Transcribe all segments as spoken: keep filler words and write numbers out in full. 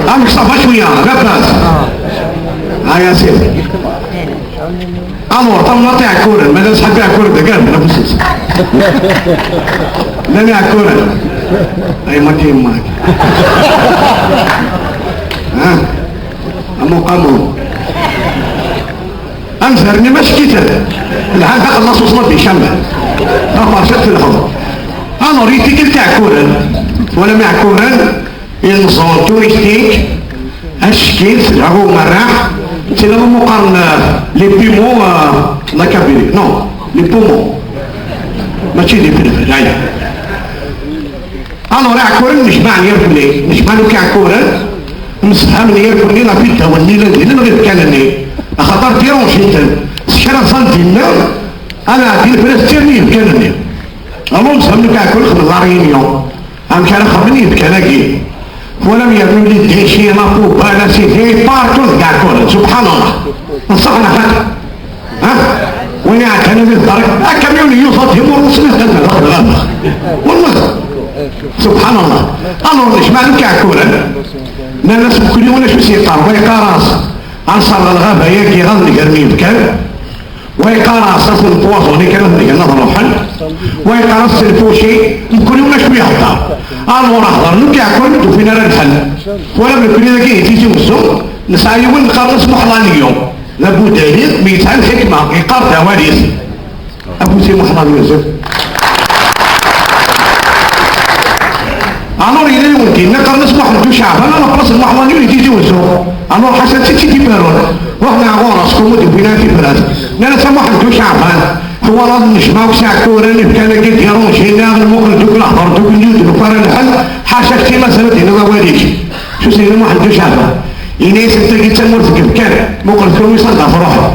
Am ça va شوية, لاباس؟ ها يا سيدي. Alors, تم نعطي عكورة, ماذا صحابي عكورة ده قال أنا بسوس. لا، أنا عكورة. أي ما كاين معك. ها؟ أمو قامو. أنزرني ما شكيت. العام خلص وصلت بشمع. ما فرشت في الحوض. أنا ريتي كنت عكورة. ولا معكورة. Une zone touristique, ackit, rahu merreḥ, c'est là où on parle les piments, euh, la Kabylie. Non, les poumons. Mačči d ifelfel, ay. Alors, Iɛekkuren, nejmaɛ irkelli, nejmaɛ akk Iɛekkuren, msefhamen irkelli ɣef yiddawen-nni llan din, neɣ ibkan-nni. Axaṭer dérange-iten. S kra ẓẓan dinna, ad ɛeddin presque tirni ibkan-nni. Alors, msefhamen akk Iɛekkuren, xedmen la réunion. Amek ara xedmen yibkan-agi? Twalam yernu les déchets, la poubelle, acidé, partout deg Iɛekkuren, subḥan Allah. Nṣeḥ neɣ xaṭi? Ha? Win iɛeddan ad iḍer, akamyun yuẓa-d yimuṛuṣ mi qqen daxel ɣabex. Wallah. Subḥan Allah. Alors, nejmaɛ akk Iɛekkuren. Nnan-as mkul yiwen acu s-yeqqar, wa yeqqar-as, ad nṣerɣ lɣaba-agi, ad negren yibkan. Wa yeqqar-as ad ten-empoisonner kan ad ngen ad ruḥen. Wa yeqqar-as c'est le fauché, mkul yiwen acu ihedder. Alors hder nekk Iɛekkuren ur d-ufin ara lḥel. Twalam nekni dagi di Tizi Wezzu, nesɛa yiwen neqqaren-as Muḥlaniyu. D abudani, mi yesɛa lḥikma, yeqqar-d awal-is. Afus i Muḥlaniyu. Alors yella yiwen dinna qqaren-as Muḥend Uceɛban, à la place n Muḥlaniyu di Tizi Wezzu. Alors ḥaca d tidet i d-ibarun. Ruḥen ar ɣur-s, kum ur d-ufin ara tifrat. Nnan-as a Muḥend Uceɛban, twalaḍ nejmaɛ akk Iɛekkuren, ibkan-agi d-irunjin, ad nmuqel deg lehdur, deg lehdur, d-nufa ara lḥel, ḥaca kečči mazal ad d-tiniḍ awal-ik. Acu s-yenna Muḥend Uceɛban? Yenna-yasent tagi d tamurt n yibkan, muqlet kunwi s anda truḥem.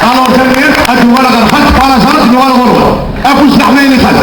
Alors tanemmirt, ad d-nuɣal ɣer lxalq, par hasard ad d-nuɣal ɣur-wen. Afus leḥmala i lxalq.